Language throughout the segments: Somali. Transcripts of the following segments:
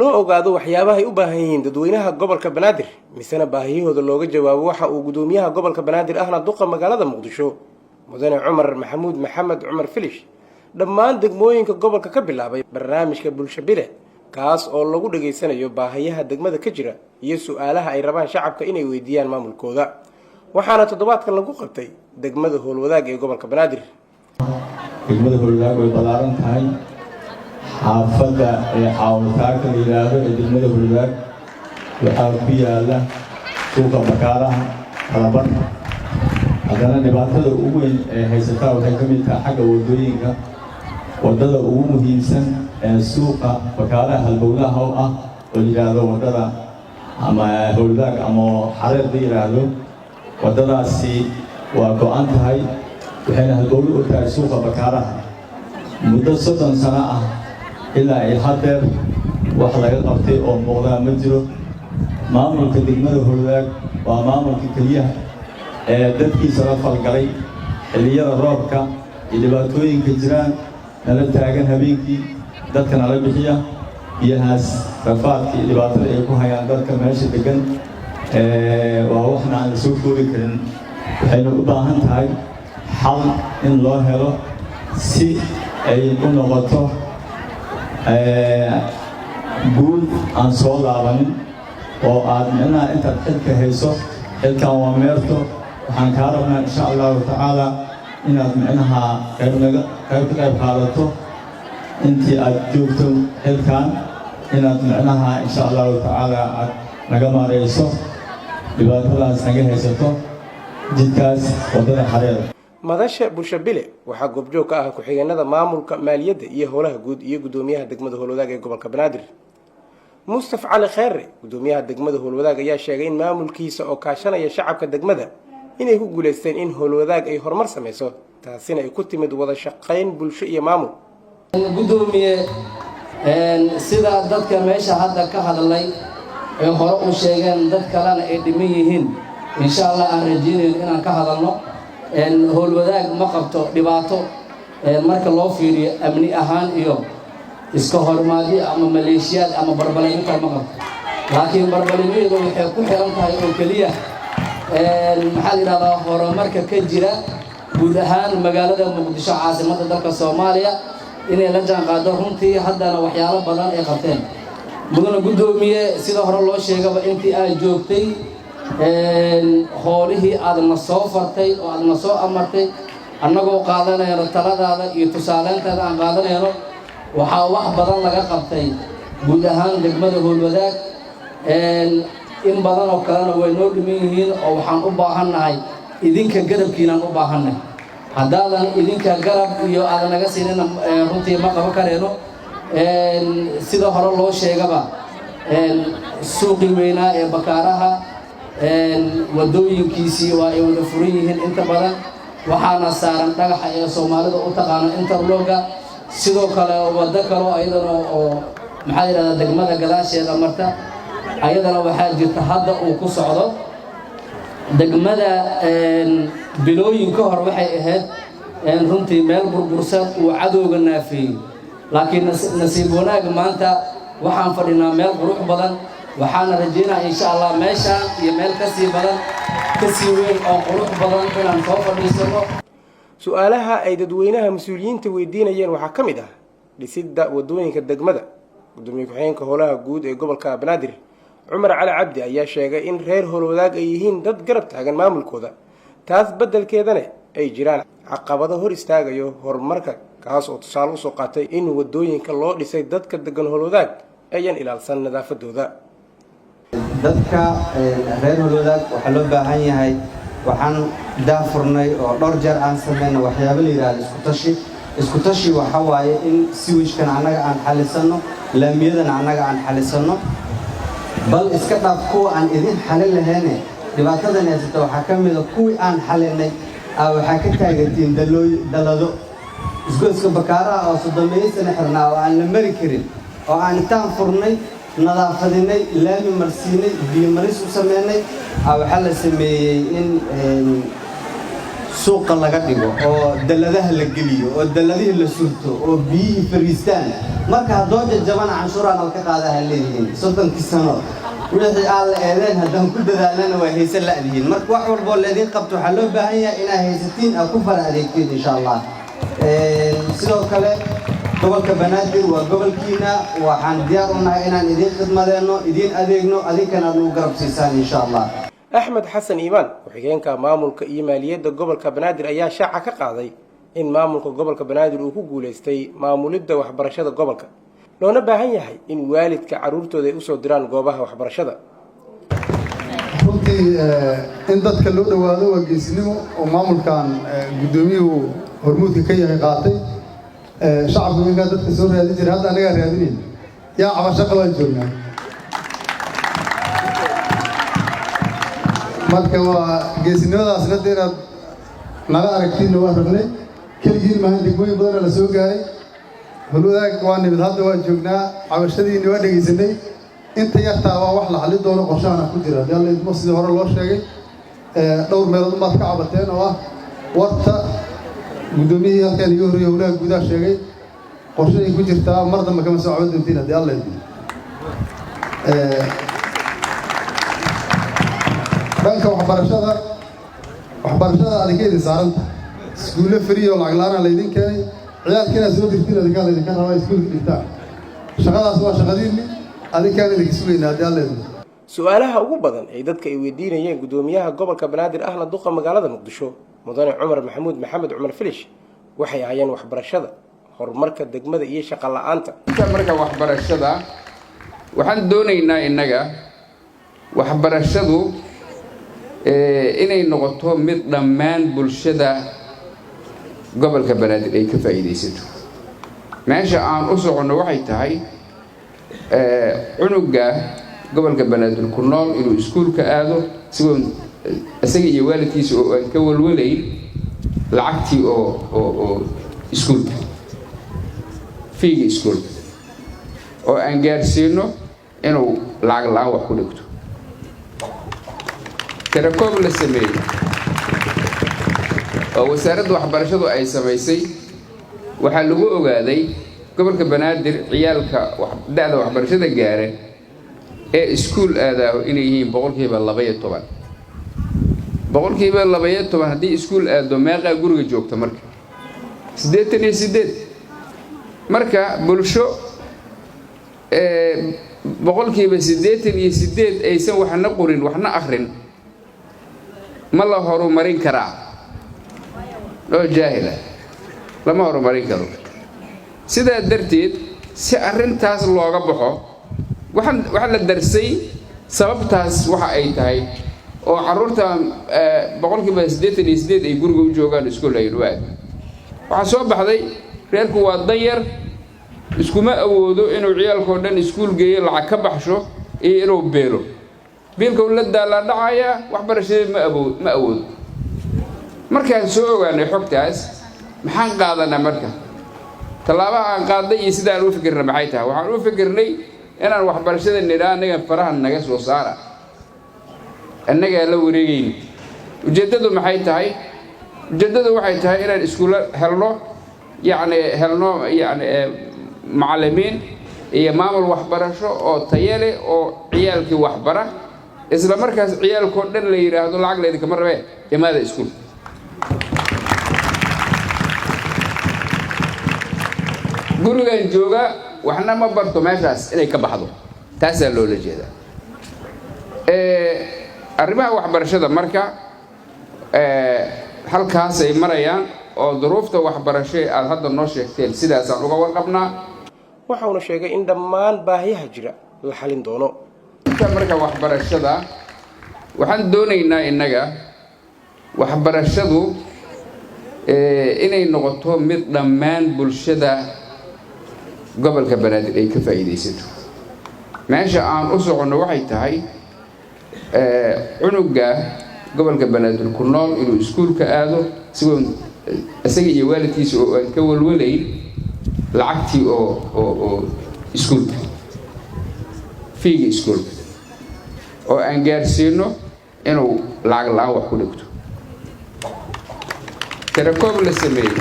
loo ogaado waxyaabahay u baahan yihiin dadweynaha gobolka Banaadir, misena baahiyahooda looga jawaabo, waxa uu gudoomiyaha gobolka Banaadir ahna duqa magaalada Muqdisho, mudane Cumar Maxamuud Maxamed Cumar Filish, dhammaan degmooyinka gobolka ka bilaabay barnaamijka Bulsho Bile, kaas oo lagu dhageysanayo baahiyaha degmada ka jira iyo su-aalaha ay rabaan shacabka inay weydiiyaan maamulkooda. Waxaana toddobaadkan lagu qabtay degmada Howlwadaag ee gobolka Banaadir. Degmada Howlwadaag way ballaaran tahay. Xaafadda ee Xaawataaka la yidhaahdo ee degmada Howlwadaag waxaa ku yaala suuqa Bakaaraha kalabar. Haddana dhibaatada ugu weyn ee haysataa waxay ka mid tahay xagga waddooyinka. Waddada ugu muhiimsan ee suuqa Bakaaraha halbowlaha u ah oo la yidhaahdo waddada ama Howlwadaag ama Xareer la yidhaahdo, waddadaasi waa go'an tahay, waxayna halbowlo u tahay suuqa Bakaaraha. Muddo 30 sano ah ilaa ay haddeer wax laga qabtay oo muuqdaa ma jiro. Maamulka degmada Howlwadaag waa maamulka keliyaha ee dadkiisa la falgalay xilliyada roobka iyo dhibaatooyinka jiraan, nala taagan habeenkii, dadka nala bixiya biyahaas. Rafaadka iyo dhibaatada ay ku hayaan dadka meesha degan waa waxna aan la soo koobi karin. Waxayna u baahan tahay xal in loo helo si ay u noqoto guul aan soo laabanin oo aad micnaha intaad xilka hayso. Xilkan waa meerto. Waxaan kaa rabnaa, insha Allahu tacaala, inaad micnaha qaybnaga qayb ka qayb qaadato intii aad joogto xilkan, inaad micnaha, insha Allahu tacaala, aad naga maarayso dhibaatadaas naga haysato jidkaas waddada Xareer. Madasha Bulsho Bile waxaa goobjoog ka ah ku-xigeenada maamulka, maaliyadda iyo howlaha guud iyo gudoomiyaha degmada Howlwadaag ee gobolka Banaadir. Mustaf Cali Kheere, gudoomiyaha degmada Howlwadaag, ayaa sheegay in maamulkiisa oo kaashanaya shacabka degmada inay ku guulaysteen in Howlwadaag ay horumar samayso, taasina ay ku timid wada shaqayn bulsho iyo maamul. Gudoomiye, sida dadka meesha hadda ka hadlay ay hore u sheegeen, dad kalena ay dhiman yihiin, insha Allah aan rajeynayno inaan ka hadalno. Howlwadaag ma qabto dhibaato marka loo fiiriyo amni ahaan iyo iska hormaadyo ama maleeshiyaad ama barbaleynta ma qabto, laakiin barbaleynyadeedu waxay ku xiran tahay oo keliya, maxaa la yidhahdaa, horumarka ka jira guud ahaan magaalada Muqdisho, caasimadda dalka Soomaaliya, inay la jaan qaado. Runtii haddana waxyaalo badan ay qabteen. Mudana guddoomiye, sida hore loo sheegaba, intii aad joogtay howlihii aadna soo fartay oo aadna soo amartay, annagoo qaadanayno taladaada iyo tusaaleyntaada aan qaadanayno, waxaa wax badan laga qabtay guud ahaan degmada Howlwadaag. In badan oo kalena way noo dhiman yihiin oo waxaan u baahannahay idinka garabkiinaan u baahannahay. Haddaadan idinka garab iyo aadan naga siinina, runtii ma qaban karayno. Sida hore loo sheegaba, suuqii weynaa ee Bakaaraha wadooyinkiisii waa ay wada furan yihiin inta badan, waxaana saaran dhagaxa ee Soomaalida u taqaano interlock-ga. Sidoo kale waddo kaloo ayadana oo, maxaa yidhahdaa, degmada gadaasheeda marta, ayadana waxaa jirta hadda uu ku socdo degmada. Bilooyin ka hor waxay ahayd runtii meel burbursan uu cadowga naafeeyey, laakiin nasiib wanaag maanta waxaan fadhinaa meel qurux badan. Waxaana rajeynaya, insha Allah, meeshaan iyo meel ka sii badan, ka sii weyn oo qurux badan inaan soo fadhiisano. Su-aalaha ay dadweynaha mas-uuliyiinta weydiinayeen waxaa ka mid ah dhisidda waddooyinka degmada. Gudoomiye ku-xigeenka howlaha guud ee gobolka Banaadir, Cumar Cali Cabdi, ayaa sheegay in reer Howlwadaag ay yihiin dad garab taagan maamulkooda, taas beddelkeedana ay jiraan caqabado hor istaagayo horumarka, kaas oo tusaale usoo qaatay in waddooyinka loo dhisay dadka degan Howlwadaag ayan ilaalsan nadaafadooda. Dadka reer Howlwadaag waxaa loo baahan yahay, waxaan daafurnay oo dhowr jeer aan samayno waxyaabo la yidhahdo isku tashi. Isku tashi waxa waaye in sewage-kan annaga aan xalisanno, laamiyadana annaga aan xalisanno. Bal iska dhaaf kuwa aan idin xalin lahayne, dhibaatadan haysata waxaa ka mida kuwii aan xalinay waxaa ka taagantiin dallado. Isgoyska Bakaaraha oo 30-meeyo sano xirnaa oo aan la mari karin oo aan intaan furnay, nadaafadinay, laami marsiinay, biyo maris u sameynay, waxaa la sameeyey in Suuqa laga dhigo oo dalladaha la geliyo oo dalladihii la surto oo biyihii fariistaan. Marka haddoo jajabana canshuuraan alka qaadaha leedihiin. 30-kii sano wixii aan la eedeen haddaan ku dadaalnana waa haysan la'dihiin. Marka wax walboo laydin qabto, waxaa loo baahan yahay inaad haysatiin, aad ku fara adeegtiin, insha Allah. Sidoo kale, gobolka Banaadir waa gobolkiina. Waxaan diyaar u nahay inaan idiin khidmadeenno, idiin adeegno, adinkana aad nagu garab siisaan, insha Allah. Axmed Xasan Iimaan, ku-xigeenka maamulka iyo maaliyadda gobolka Banaadir, ayaa shaaca ka qaaday in maamulka gobolka Banaadir uu ku guulaystay maamulidda waxbarashada gobolka, loona baahan yahay in waalidka carruurtooda ay usoo diraan goobaha waxbarashada. Runtii, in dadka loo dhowaado waa geesinimo oo maamulkan guddoomiyuhu hormuudka ka yahay qaatay. Shacabku ninkaa dadka soo raadin jiray, hadda annagaa raadinayna. Yaa cabasho qabaan joognaa. Marka waa geesinimadaasna de inaad nala aragtiinna waa rabnay. Keligiin maahan, degmooyin badana la soo gaaray. Holwadaag waa nimid, hadda waa joognaa, cabashadiinni waa dhegaysanay. Inta yartaa waa wax la xallin doono, qorshahana ku jira haddii Alla idmo. Sidii hore loo sheegay, dhowr meelood unbaad ka cabateen oo ah warta. Guddoomiyihii halkaan iga horreeyey howlaha guudaha sheegay, qorshahay ku jirtaa, mar dambe kama soo caban doontiin haddii Alla idmo. Dhanka waxbarashada, waxbarashada adinka idin saaran tahay. Iskuulle free oo lacag la-aana laydin keenay. Ciyaalka inaad soo dirtiin adinkaa laydinka rabaa, iskuulka dhigtaan. Shaqadaas waa shaqadiinni, adinkaan idinka sugaynaa haddii Alla idmo. Su-aalaha ugu badan ay dadka ay weydiinayeen guddoomiyaha gobolka Banaadir ahna duqa magaalada Muqdisho, mudane Cumar Maxamuud Maxamed Cumar Filish, waxay ahaayeen waxbarashada, horumarka degmada iyo shaqo la-aanta. Marka waxbarashada, waxaan doonaynaa innaga waxbarashadu inay noqoto mid dhammaan bulshada gobolka Banaadir ay ka faa'iidaysato. Meesha aan u soconno waxay tahay cunuga gobolka Banaadir ku nool inuu iskuulka aado isagoon, isaga iyo waalidkiisa oo aan ka walwalayn lacagtii oo iskuulka, fee-ga iskuulka, oo aan gaarsiino inuu lacag la-aan wax ku dhigto. Tirakoob la sameeyey oo wasaaradda waxbarashadu ay samaysay waxaa lagu ogaaday gobolka Banaadir ciyaalka da-da waxbarashada gaara ee iskuul aadaaho inay yihiin 12%. 12% haddii iskuul aado, meeqaa guriga joogta? Marka 88. Marka bulsho 88% aysan waxna qorin waxna akrin ma la horumarin karaa? Oo jaahila lama horumarin karo. Sidaa darteed, si arrintaas looga baxo, waxaan waxaa la darsay sababtaas waxa ay tahay oo carruurta 88% ay guriga u joogaan iskuul ay dhawaad. Waxaa soo baxday reerku waa danyar, iskuma awoodo inuu ciyaalkao dhan iskuul geeyo, lacag ka baxsho iyo inuu beelo biilka u la daalaa dhacayaa waxbarashadii ma awoodo. Markaan soo ogaanay xogtaas, maxaan qaadanaa? Marka tallaabaha aan qaadnay iyo sida aan u fikirna maxay tahay? Waxaan u fikirnay inaan waxbarashada nidhaa annaga faraha naga soo saara, annagaa la wareegayna. Ujeeddadu maxay tahay? Ujeeddadu waxay tahay inaan iskuulo helno, yacni helno, yacni macallimiin iyo maamul waxbarasho oo tayo leh oo ciyaalkii waxbara, isla markaas ciyaalkoo dhan la yidhaahdo lacag laydinkama rabee, imaada iskuul. Gurigan jooga waxna ma barto, meeshaas inay ka baxdo, taasaa loola jeedaa arrimaha waxbarashada. Marka halkaasay marayaan oo duruufta waxbarasho ee aada hadda noo sheegteen sidaasaan uga warqabnaa. Waxauna sheegay in dhammaan baahiyaha jira la xalin doono. Marka waxbarashada, waxaan doonaynaa innaga waxbarashadu inay noqoto mid dhammaan bulshada gobolka Banaadir ay ka faa'iidaysato. Meesha aan u soconno waxay tahay cunuga gobolka Banaadir ku nool inuu iskuulka aado isagoon, isaga iyo waalidkiisa oo aan ka walwalayn lacagtii oo iskuulka, fee-ga iskuulka, oo aan gaarsiino inuu lacag la-aan wax ku dhigto. Tirakoob la sameeyey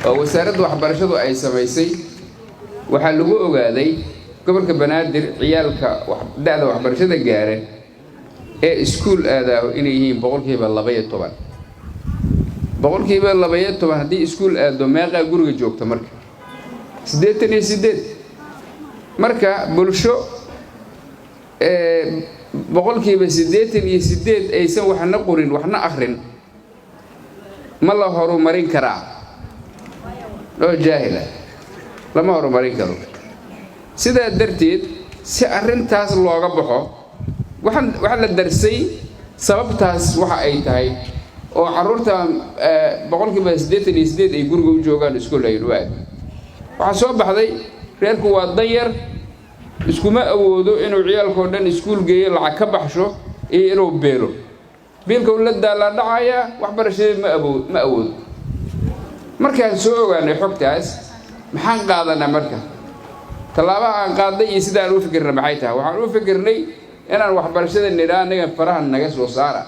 oo wasaaradda waxbarashadu ay samaysay waxaa lagu ogaaday gobolka Banaadir ciyaalka da-da waxbarashada gaara ee iskuul aadaaho inay yihiin 12%. 12% haddii iskuul aado, meeqaa guriga joogta? Marka 88. Marka bulsho 88% aysan waxna qorin waxna akrin ma la horumarin karaa? Oo jaahila lama horumarin karo. Sidaa darteed, si arrintaas looga baxo, waxaan waxaa la darsay sababtaas waxa ay tahay oo carruurta 88% ay guriga u joogaan iskuul ay dhawaad. Waxaa soo baxday reerku waa danyar, iskuma awoodo inuu ciyaalkao dhan iskuul geeyo, lacag ka baxsho iyo inuu beelo biilka u la daalaa dhacayaa waxbarashadeed ma awoodo. Markaan soo ogaanay xogtaas, maxaan qaadanaa? Marka tallaabaha aan qaadnay iyo sidaan u fikirna maxay tahay? Waxaan u fikirnay inaan waxbarashada nidhaa annaga faraha naga soo saara,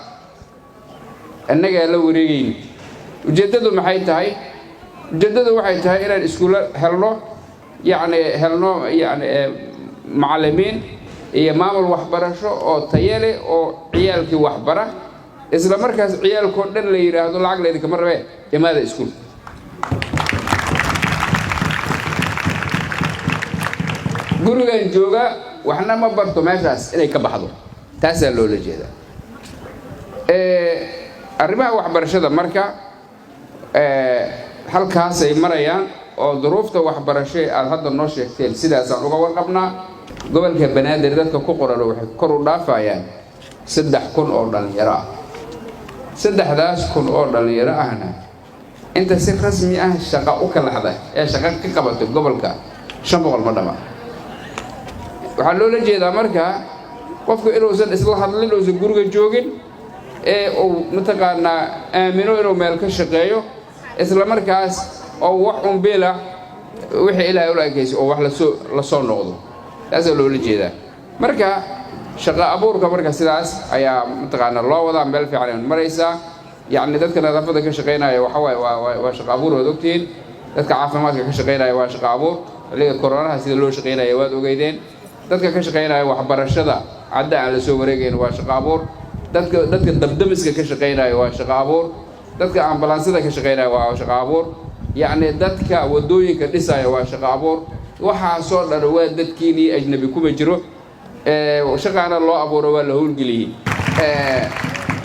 annagaa la wareegayna. Ujeeddadu maxay tahay? Ujeeddadu waxay tahay inaan iskuulo helno, yacni helno, yacni macallimiin iyo maamul waxbarasho oo tayo leh oo ciyaalkii waxbara, isla markaas ciyaalkoo dhan la yidhaahdo lacag laydinkama rabee, imaada iskuul. Gurigan jooga waxna ma barto, meeshaas inay ka baxdo, taasaa loola jeedaa arrimaha waxbarashada. Marka halkaasay marayaan oo duruufta waxbarasho ee aada hadda noo sheegteen sidaasaan uga warqabnaa. Gobolka Banaadir dadka ku qoran waxay kor u dhaafayaan 3000 oo dhallinyaro ah. 3000 oo dhallinyaro ahna inta si rasmi ah shaqa u kalaxda ee shaqa ka qabata gobolka 500 ma dhama. Waxaa loola jeedaa marka qofku inuusan isla hadlin, uusan guriga joogin, ee uu mataqaanaa aamino inuu meel ka shaqeeyo, isla markaas oo wax unbiila wixii ilaahay ula ekaysa oo wax lasoo la soo noqdo, taasaa loola jeedaa. Marka shaqo abuurka marka sidaas ayaa mataqaanaa loo wadaa, meel fiican ay maraysaa. Yacni dadka nadaafadda ka shaqaynaya waxa waaye waa shaqo abuur, waad ogtihiin. Dadka caafimaadka ka shaqaynaya waa shaqo abuur, xilliga koronaha sida loo shaqaynaya waad ogeydeen. Dadka ka shaqaynaya waxbarashada cadda aan la soo wareegayn waa shaqo abuur. Dadka dabdamiska ka shaqaynaya waa shaqo abuur. Dadka ambalaansada ka shaqaynaya waa shaqo abuur. Yacni dadka waddooyinka dhisaya waa shaqo abuur. Waxaasoo dhan waa dadkiinii, ajnabi kuma jiro. Shaqaana loo abuuro, waa la howlgeliyey.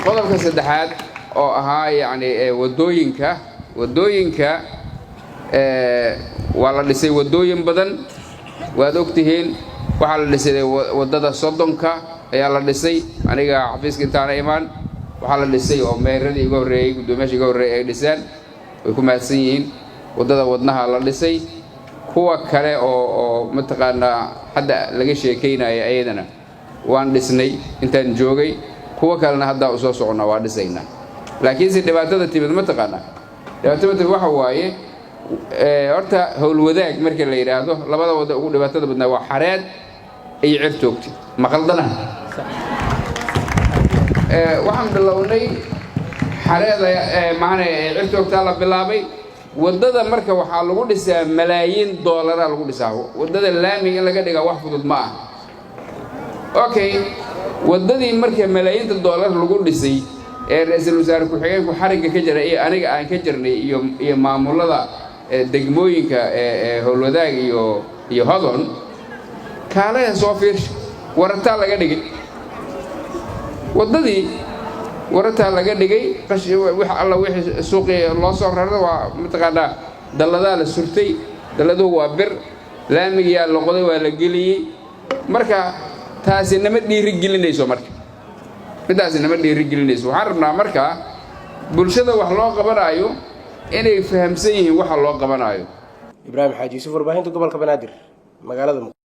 Qodobka saddexaad oo ahaa yacni waddooyinka waa la dhisay waddooyin badan, waad ogtihiin. Waxaa la dhisay waddada 30-ka ayaa la dhisay aniga xafiiska intaana imaan. Waxaa la dhisay oo meeradii iga horreeyey, guddoomiyaasha iga horreeyey ay dhiseen, way ku mahadsan yihiin. Waddada wadnaha la dhisay, kuwa kale oo mataqaanaa hadda laga sheekaynaya ayadana waan dhisnay intaan joogay, kuwa kalena haddaa u soo soconnaa, waa dhisaynaa. Laakiinse dhibaatada timid, ma taqaanaa dhibaatada timid waxa waaye, horta howlwadaag marka la yidhaahdo, labada wadda ugu dhibaatada badnaa waa Xareed iyo Cirtoogti. Ma qaldana? Waxaan bilownay Xareeda, macnaa Cirtoogtaa la bilaabay waddada. Marka waxaa lagu dhisaa malaayiin doolaraa lagu dhisaa waddada laamiga, in laga dhigaa wax fudud ma ah. Okay, waddadii marka malaayiinta doolar lagu dhisay ee ra-iisul wasaare ku-xigeenku xarigga ka jira iyo aniga aan ka jirnay iyo maamulada degmooyinka Howlwadaag iyo Hodon, kaalaya soo fiirsha, warataa laga dhigay waddadii, warataa laga dhigay. Wax alla wixii suuqii loo soo rarada waa mataqaanaa dalladaa la surtay, dalladuhu waa bir, laamigiyaa la qoday, waa la geliyey. Marka taasi nama dhiiri gelinayso, marka middaasi nama dhiiri gelinayso. Waxaan rabnaa marka bulshada wax loo qabanaayo inay fahamsan yihiin waxa loo qabanaayo. Ibraahim Xaaji Yuusuf, warbaahinta gobolka Banaadir, magaalada Muqdisho.